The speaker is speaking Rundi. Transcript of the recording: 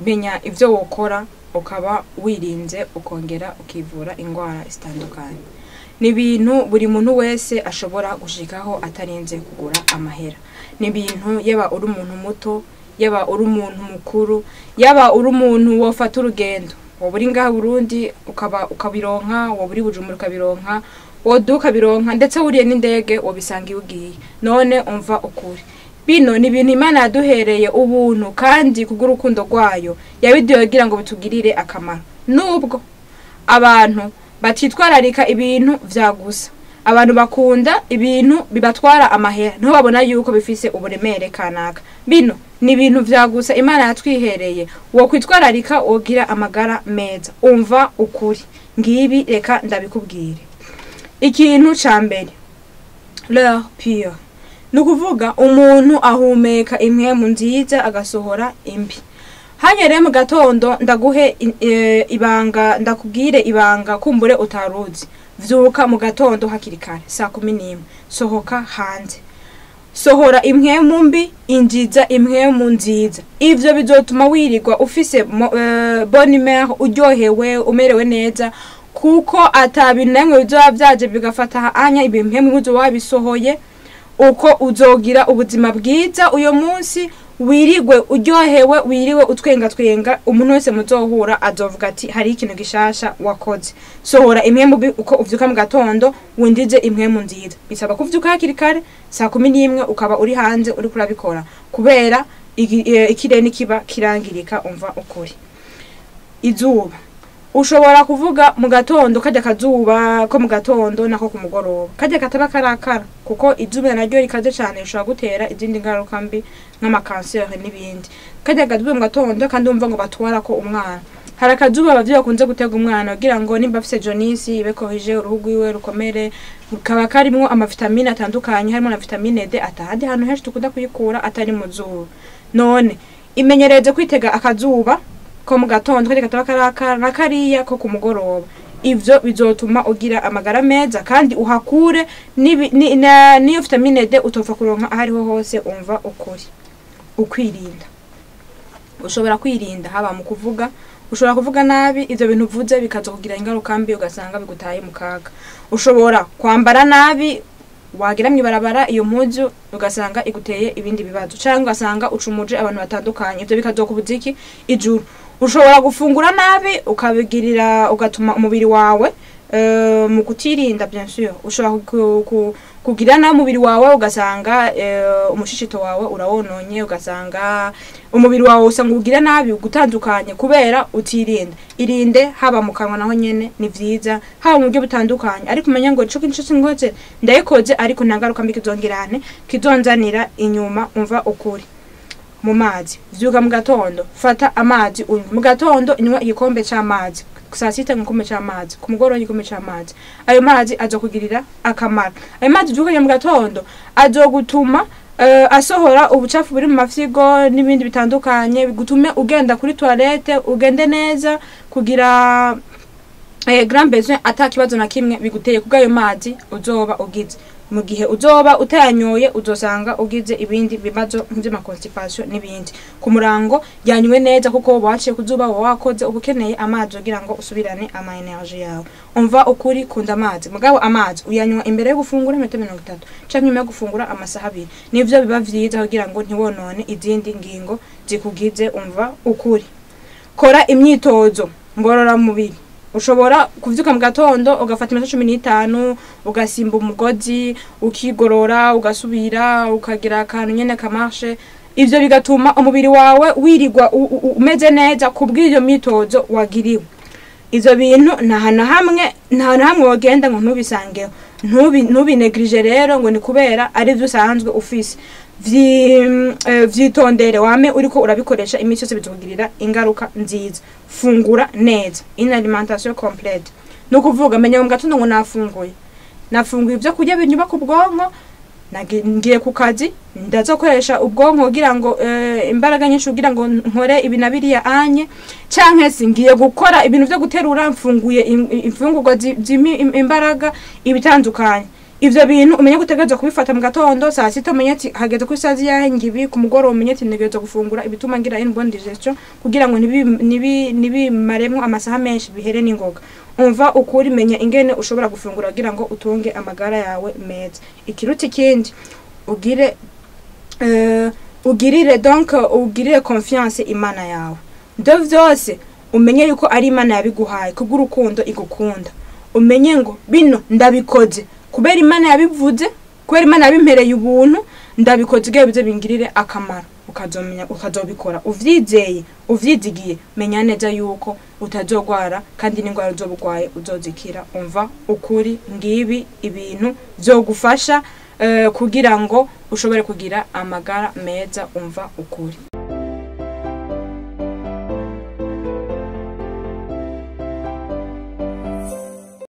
Menya ivyo wokora ukaba wirinze, ukongera ukivura ingwara zitandukanye. Ni ibintu buri muntu wese ashobora gushikaho atarinze kugura amahera. Ni ibintu yaba uri umuntu muto, yaba uri umuntu mukuru, yaba uri umuntu wofata urugendo, woba uri ngaha Burundi ukaba ukabironka, woba uri Bujumbura ukabironka, woduka ukabironka, ndetse wuriye n'indege wobisanga iyo ugiye. None umva ukuri, bino ni ibintu Imana yaduhereye ubuntu, kandi kubw'urukundo rwayo yabiduhaye kugira ngo bitugirire akamaro. Nubwo abantu batitwararika ibintu vya gusa, abantu bakunda ibintu bibatwara amahera, niho babona yuko bifise uburemere kanaka. Bino ni ibintu vya gusa Imana yatwihereye, wo kwitwararika wogira amagara meza. Umva ukuri, ngibi reka ndabikubwire. Ikintu ca mbere, l'air pur, ni ukuvuga umuntu ahumeka impwemu nziza agasohora imbi. Hanyuma rero mu gatondo ndaguhe ibanga, ndakubwire ibanga kumbure utaruzi. Vyuka mu gatondo hakiri kare, saa 11, sohoka hanze, sohora impwemu mbi, injiza impwemu nziza. Ivyo bizotuma wirirwa ufise bonne humeur, uryohewe, umerewe neza, kuko ata bintu na bimwe bizoba vyaje bigafata anya ibimpwemu uzoba wabisohoye. Uko uzogira ubuzima bwiza uyo munsi, wirigwe uryohewe, wiriwe utwenga twenga. Umuntu wese muzohura azovuga ati hari ikintu gishasha wakoze. Sohora impwemu mbi uko uvyuka mu gatondo, winjize impwemu nziza. Bisaba kuvyuka hakiri kare, saa 11 ukaba uri hanze uriko urabikora, kubera ikirere nikiba kirangirika. Umva ukuri, izuba ushobora kuvuga mu gatondo, kajya kazuba ko mu gatondo nako ku mugoroba, kajya kataba karakara, kuko izuba naryo rikaze cyane rishobora gutera izindi ngaruka mbi nk'amakanseri n'ibindi. Kajya kazuba mu gatondo, kandi wumva ngo batwara ko umwana, hari akazuba abavyeyi bakunze gutega umwana kugira ngo nimba afise jaunisse ibe corrigée, uruhu rwiwe rukomere, kaba karimwo amavitamine atandukanye, harimo na vitamine D atahandi hantu henshi dukunda kuyikura atari mu zuba. None imenyereze kwitega akazuba ko mu gatondo, kajya kataba karakara, na kariya ko ku mugoroba. Ivyo bizotuma ugira amagara meza kandi uhakure niyo vitamine D utopfa kuronka ahariho hose. Umva ukuri, ukwirinda. Ushobora kwirinda haba mu kuvuga. Ushobora kuvuga nabi, ivyo bintu uvuze bikaza kugira ingaruka mbi, ugasanga bigutaye mu kaga. Ushobora kwambara nabi, wagira mw'ibarabara iyo mpuzu ugasanga iguteye ibindi bibazo, cyangwa ugasanga ucumuje abantu batandukanye, ivyo bikazokubuza iki? Ijuru. Ushobora gufungura nabi, ukabigirira, ugatuma umubiri wawe mu kutirinda, bien sûr, ushobora kugira nabi umubiri wawe, ugasanga umushishito wawe urawononye, ugasanga umubiri wawe usanga ugira nabi ugutandukanye kubera utirinda. Irinde haba mu kanwa, naho nyene ni vyiza, haba mu buryo butandukanye, ariko umenya ngo ico kintu ngoze ndayikoze, ariko nta ngaruka mbi kizongerane kizonzanira inyuma. Umva ukuri, mu mazi. Vyuka mu gatondo, fata amazi unywe mu gatondo, inywa igikombe c'amazi, saa sita igikombe c'amazi, ku mugoroba igikombe c'amazi. Ayo mazi azokugirira akamaro. Ayo mazi uvyukanye mu gatondo azogutuma asohora ubucafu buri mu mafyigo n'ibindi bitandukanye, bigutume ugenda kuri toilette ugende neza kugira grand besoin ata kibazo na kimwe biguteye, kubw'ayo mazi uzoba ugize. Mu gihe uzoba utayanyoye, uzosanga ugize ibindi bibazo nk'ivy'amaconstipation n'ibindi. Ku murango yanywe neza, kuko waciye kuzuba, uba wakoze, uba ukeneye amazi kugira ngo usubirane ama énergie yawe. Umva ukuri, kunda amazi. Mugabo amazi uyanywa imbere yo gufungura iminota 30, canke nyuma yo gufungura amasaha 2, nivyo biba vyiza kugira ngo ntiwonone izindi ngingo zikugize. Umva ukuri, kora imyitozo ngororamubiri. Ushobora kuvyuka mu gatondo ugafata iminota 15, ugasimba umugozi, ukigorora, ugasubira ukagira akantu nyene kamarche. Ivyo bigatuma umubiri wawe wirirwa umeze neza kubw'iyo myitozo wagiriwe. Ivyo bintu nta hantu hamwe wogenda ngo ntubisangeho. Ntubinéglige rero ngo ni kubera ari vyo usanzwe ufise. Vyitondere, wame uriko urabikoresha iminsi yose, bizokugirira ingaruka nziza. Fungura neza, une alimentation complète. Ni ukuvuga menya mu gatondo ngo nafunguye ibyo kurya binyubaka ubwonko, ngiye ku kazi, ndazokoresha ubwonko kugira ngo imbaraga nyinshi kugira ngo nkore ibi na biriya anye, canke se ngiye gukora ibintu vyo guterura, mfunguye imfungurwa zimpa imbaraga ibitandukanye. Ivyo bintu umenye gutegerezwa kubifata mu gatondo, saa sita umenye ati hageze ku isaha yahe ngibi, ku mugoroba umenye ati ntegerezwa gufungura ibituma ngira une bonne digestion, kugira ngo ntibimaremwo amasaha menshi, bihere n'ingoga. Umva ukuri, menya ingene ushobora gufungura kugira ngo utunge amagara yawe meza. Ikiruta ikindi, ugire ugirire, donc ugirire confiance Imana yawe. Ivyo vyose umenye yuko ari Imana yabiguhaye kubw'urukundo igukunda. Umenye ngo bino ndabikoze kubera Imana yabivuze, kubera Imana yabimpereye ubuntu, ndabikoze kugira bize bingirire akamaro. Ukazomenya, ukazobikora uvyizeye, uvyizigiye. Menya neza yuko utazogwara, kandi n'ingwara uzoba urwaye uzozikira. Umva ukuri, ngibi ibintu vyogufasha kugira ngo ushobore kugira amagara meza. Umva ukuri.